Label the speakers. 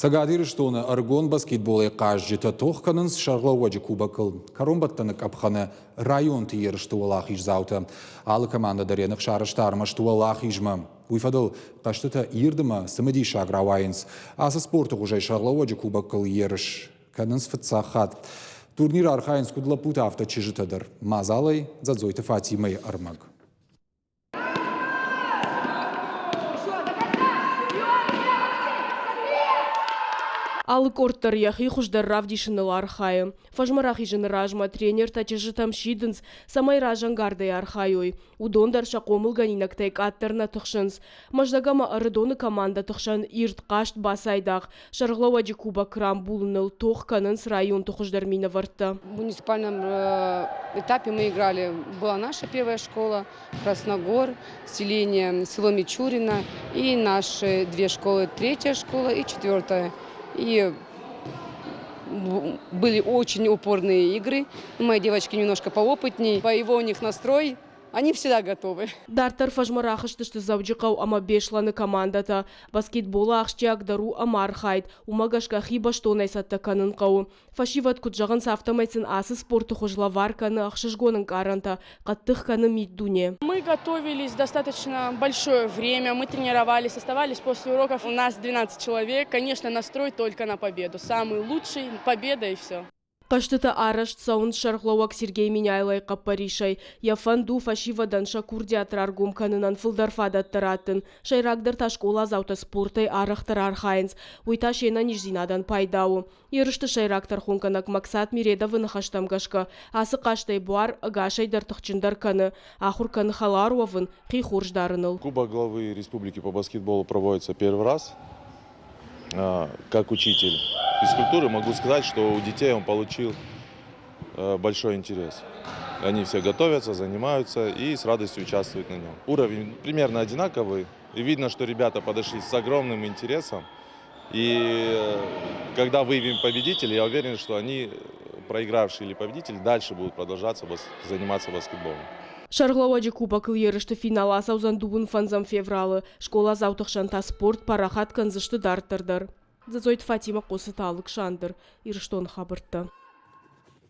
Speaker 1: Цӕгат Ирыстоны ӕрыгон баскетболӕй хъазджытӕ тох кӕнынц Сӕргълӕууӕджы кубокыл кӕронбӕттӕны къӕпхӕны районты ерысты уӕлахиздзаутӕ. Алы командӕ дӕр йӕ ных сарӕзта ӕрмӕст уӕлахизмӕ. Уый фӕдыл хъӕзтытӕ ирд ӕмӕ цымыдисаг рауайынц. Ацы спорты хуызӕй Сӕргълӕууӕджы кубокыл ерыс кӕнынц фыццаг хатт. Турниры архайынц куыд лӕппутӕ, афтӕ чызджытӕ дӕр. Мадзалӕй Дзӕдзойты Фатимӕйы ӕрмӕг.
Speaker 2: Алы къорд дӕр йӕхи хуыздӕр равдисыныл архайы. Фӕзмӕ рахизыны размӕ тренертӕ чызджытӕм сидынц, цӕмӕй разӕнгардӕй архайой. Уыдон дӕр сӕ хъомылгӕнинӕгтӕй къаддӕр нӕ тыхсынц. Мӕздӕг ӕмӕ Ӕрыдоны командӕты хсӕн ирд хъазт бацайдагъ. Сӕргълӕууӕджы кубок рамбулыныл тох кӕнынц районты хуыздӕр минӕвӕрттӕ.
Speaker 3: В муниципальном этапе мы играли, была наша первая школа, Красногор, селение, село Мичурина и наши две школы, третья школа и четвертая. И были очень упорные игры. Мои девочки немножко поопытнее, боевой у них настрой, они всегда готовы.
Speaker 2: Дарддӕр фӕзмӕ рахызтысты Дзӕуджыхъӕу ӕмӕ Беслӕны командӕтӕ. Баскетболы ахсджиагдӕр у ӕмархайд, уымӕ гӕсгӕ хи бӕстонӕй цӕттӕ кӕнын хъӕуы. Фӕсивӕд куыд зӕгъынц, афтӕмӕй сын ацы спорты хуыз лӕвар кӕны ӕхсызгон ӕнкъарӕнтӕ, хъӕддых кӕны миддуне.
Speaker 4: Мы готовились достаточно большое время, мы тренировались, оставались после уроков. У нас 12 человек, конечно, настрой только на победу. Самый лучший, победа и все.
Speaker 2: Хъӕзтытӕ арӕзт цӕуынц сӕргълӕууӕг Сергей Меняйлойы хъӕппӕрисӕй. Йӕ фӕнд у фӕсивӕдӕн сӕ курдиат раргом кӕнынӕн фылдӕр фадӕттӕ раттын. Сӕйрагдӕр та скъоладзаутӕ спортӕй арӕхдӕр архайынц. Уый та се нӕниздзинадӕн пайда у. Ерысты сӕйраг тӕрхонгӕнӕг Максат Миредовы ныхӕстӕм гӕсгӕ, ацы хъазтӕй буар ӕгасӕй дӕр тыхджындӕр кӕны, ахуыр кӕны хӕлар уӕвын, хи хорз дарыныл.
Speaker 5: Кубок главы республики по баскетболу проводится первый раз. Как учитель физкультуры могу сказать, что у детей он получил большой интерес. Они все готовятся, занимаются и с радостью участвуют на нем. Уровень примерно одинаковый. И видно, что ребята подошли с огромным интересом. И когда выявим победителей, я уверен, что они, проигравшие или победители, дальше будут продолжаться заниматься баскетболом.
Speaker 2: Сӕргълӕууӕджы кубокыл ерысты финал ацӕудзӕн дыууын фӕндзӕм февралы. Скъоладзауты хсӕн та спорт парахат кӕндзысты дарддӕр дӕр. Дзӕцъойты Фатимӕ, Хъоцыты Алыксандр, Ирыстоны хабӕрттӕ.